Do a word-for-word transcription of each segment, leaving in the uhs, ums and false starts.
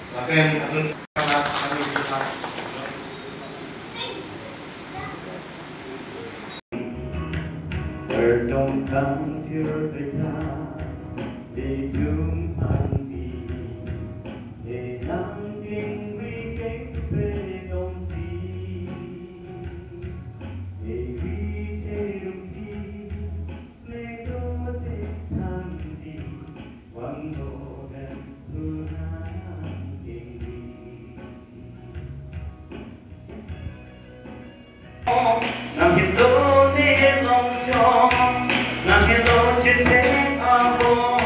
Lapen adun kami bisa. Tertongkang thir beta, bidung handi, enang ding ri keng pe dong si, e ri che dong si, ne do che thang di, wang do dan tunang keng di. Nang hito ne long chong, nang hito chithek abong,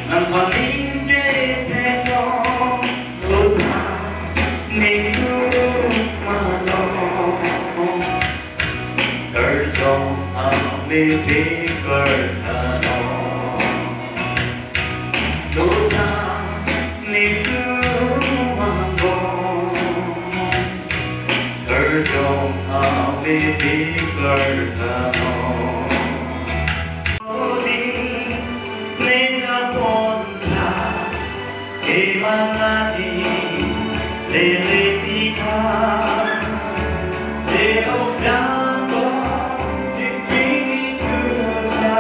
nang paling chithek long, uta ne tu malong. Karjong ame pe kartha long. Dota nitu mangkok, karjong ame pe kartha long. Odi ne japon tha, kemang adi lele pika, lele ojang ko, dipini tuta.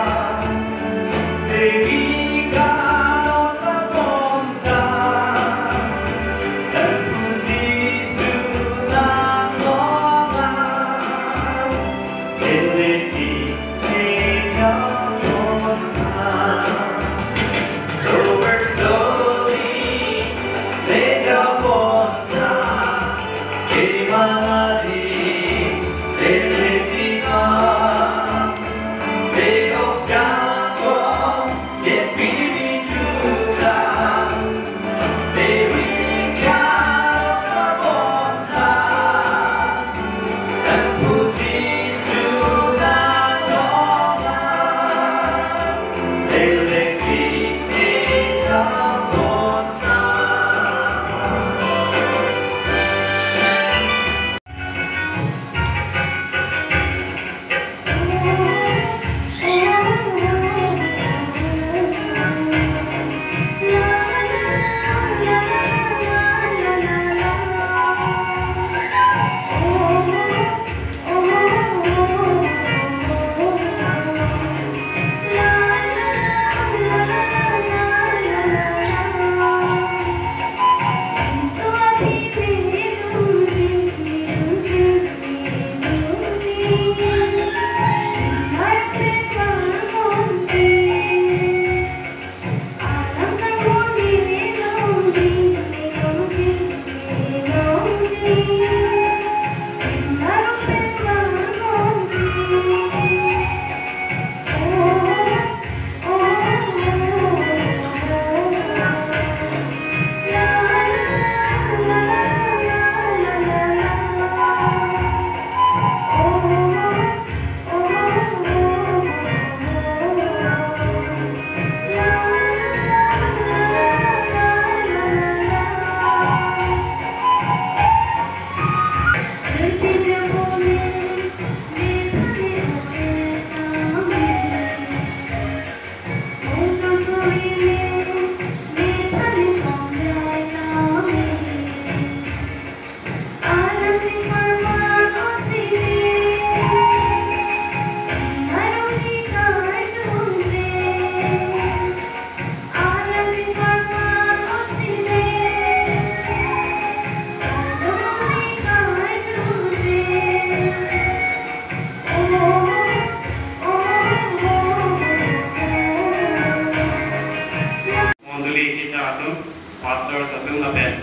Mondoli kecha atum, pastors atum lapen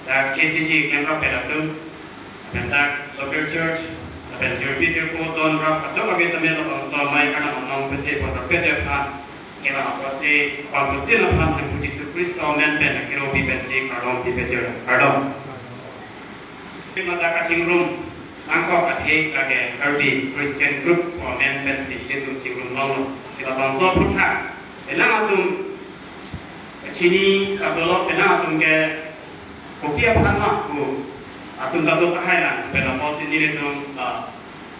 dak K C G kemrap pen atum, lapen dak local church, lapen jirpi jirpo don rap atum, abi tame labangso amei Karnam Anong pethe pon pethe aphan, kela apotsi pangkutin aphan Hemphu Jisu Khristo amen pen akiro pi pensi kardom pi pethe, kardom. Mata kachingrum nangkok athe lake Karbi Christian Group amen pensi ilitum chingrum longlo. Si labangso aphuthak penang atum kachini kadolo, penang atum ke kopi aphan ma pu atum ta do tahai lang, pen apotsi nelitum, ah,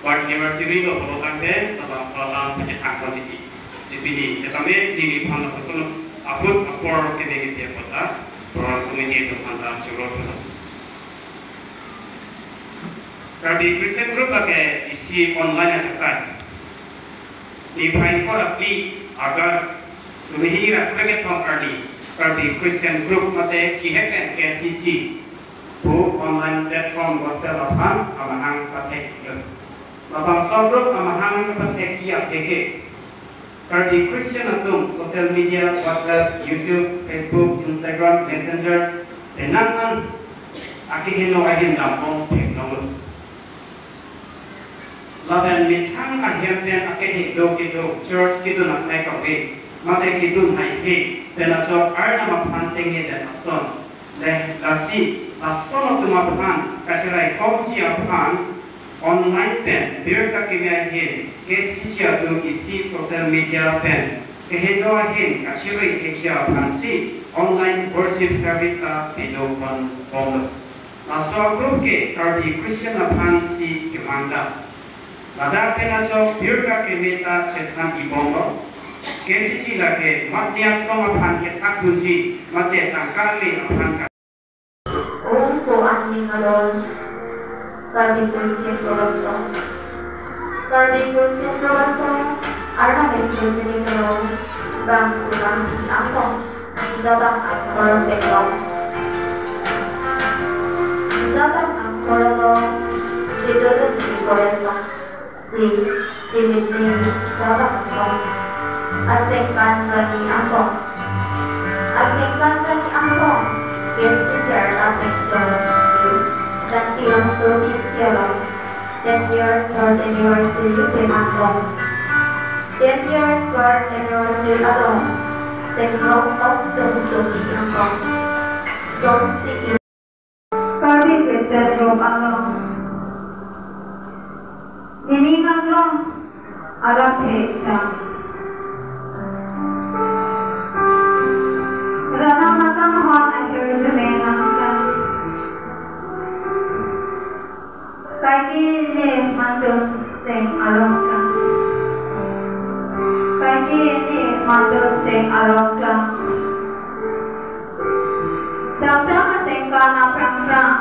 birth anniversary lo pulo tangte labangso alam pachethang pon titi. Si pini setame neliphan lapuson ahut apor keme kepi apot ta Program committee atum aphan ta choro thulo. Karbi Christian Group lake isi online ajaktai. Niphai ingkoi ra phli August, suri hini ra krekethom arni, Karbi Christian Group mate kehek pen K C G pu online platform gospel aphan amahang patheklo. Labangso group amahang pathekji apheke Karbi Christian atum social media, WhatsApp, YouTube, Facebook, Instagram, Messenger, penang an akehingno ahin dambom theklonglo. Lapen methang ahem pen akehingno kedo, church kedun akhai kave, mate kedun haiphe pen achok Arnam aphan tengne det ason. Le, lasi, lason atum aphan kacheraikomji aphan online pen birta keme ahin, K C G atum isi social media pen kehingno ahin kacheraikomji aphansi online worship service ta pidun ponbomlo. Laso a-group ke Karbi Christian aphansi kemang ta. Ladak pen achok birta keme ta chethan ibomlo. K C G lake matnia song aphan kethak dunji mate tangka le aphan ka. Ong ko aning along, Karbi Christian Progasong. Karbi Christian Progasong, Arnam Christian Progasong, bang kulang di angkong, jabang angkor peklong. Jabang angkor along, sidodun di koresang. Si, si mitni jabang angkong. Asengkan kani angkong. Asengkan kani angkong. Yes, is there nothing to see? Santi ang service yalang. Ten years birth anniversary pen angkong. Ten years birth anniversary along. Sengrong ong tung suki angkong. Song si Karbi Christian Group along. Nini nganglong arap he tang. Rana matang hon ahir jume nang tang. Kaike ne mandun seng arong tang. Kaike ne mandun seng arong tang. Dangdang asengkan aphrang phrang.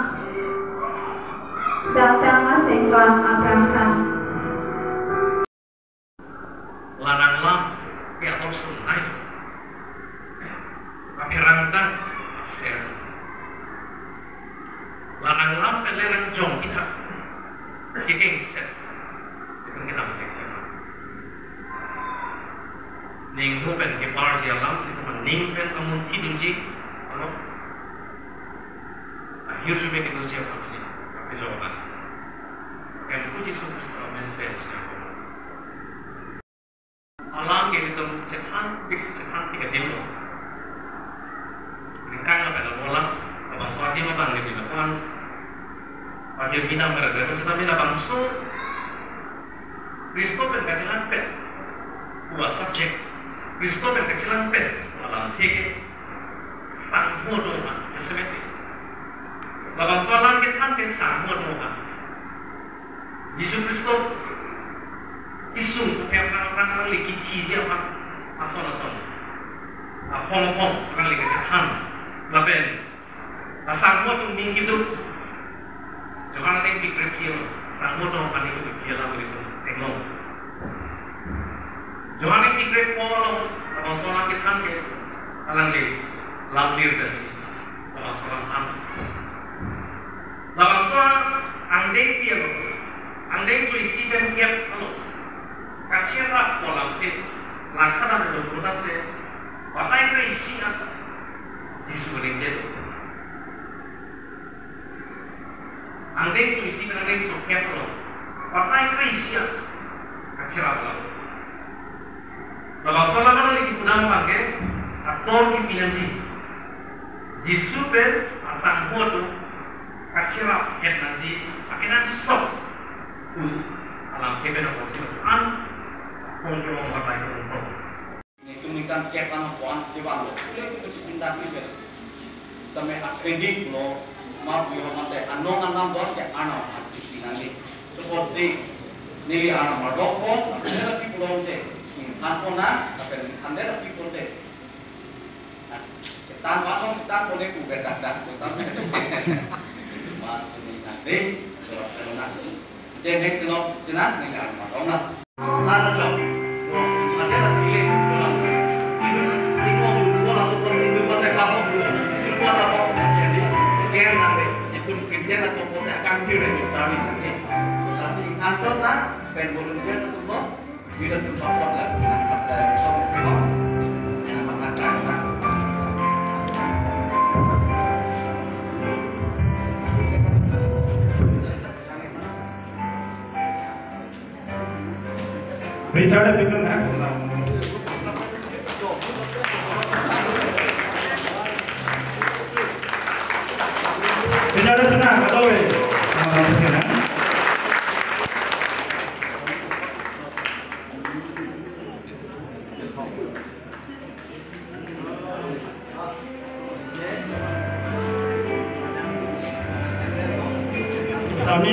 Dangdang asengkan aphrang phrang. La nanglam ke ator sunhai. Apherang ta ser. La nanglam se le nang jong kita. Kikeng set. Kikeng kita kikeng set. Ning hu pen kepar ji alam, kita man ning pen amun kidung ji. Ano? Ahir jume kidung ji apa sih? Tapi jawab. Kan ku Jisu Kristo amen pen siapa? Alam ke itum chethan pik, chethan pik adim lo. Ringkang apa lo bola, abang suati ma bang ke bina kuan. Pajir bina mera dera sita bina bangso. Kristo pen kachelang pen. Ua subject. Kristo pen kachelang pen. Alam thik. Sangho do ma, sesemet. Labangso alam kethan ke sangho do ma. Jisu Kristo isung ke pherang pherang le kithiji aphan ason ason. Aphong aphong pherang le kachethan. Lapen asangho atum ning kiduk. Johan aning tikrephi lo, sangho atum aning tikrephi lo, atum tenglong. Johan aning tikrepho lo, labangso alam kethan ke, alangli lamlir pensi. Labangso alam an. Labangso angdeng pi alo. Angdengso isi pen kep alo. Kacherap ko alam te. Langkha dam lo putat te. Patai kre isi an. Jisu ningje lo. Angdengso isi pen angdengso kep alo. Patai kre isi an. Kacherap alo. Labangso alam an le kipu dam abang ke ator kipi nangji. Jisu pen asangho atum kacherap het nangji, akenangsot. Hmm. Alam ke pen aporsi an kong kong batai kong kong. Netum ningkan kep an ko-an kevan lo. Kule kule si pindah ni pen. Sitame a-credit lo, ma puyo mate anong anam don ke anong aksi pinangni. Suppose si neli anam ardok ko, ante lagi pulang te. Hmm, an ko na, tapi ante lagi pulang te. Nah, kita Ang bakong kita kone ku betak dak kota. Ba kuni na ding, surat kena. Jadi next lo sina ning ang matong na. Lalu lo. Ada lagi le. Ini mau dua langsung ke sini, pakai apa? Dua apa? Jadi, sekian nanti. Itu Christian atau kota akan kiri kami nanti. Kasih ancor na, pen volunteer atau apa? Bisa berpapak lah, angkat dari song, yang angkat angkat. Richard Bikun, ha? Richard Sena, katawi. Kami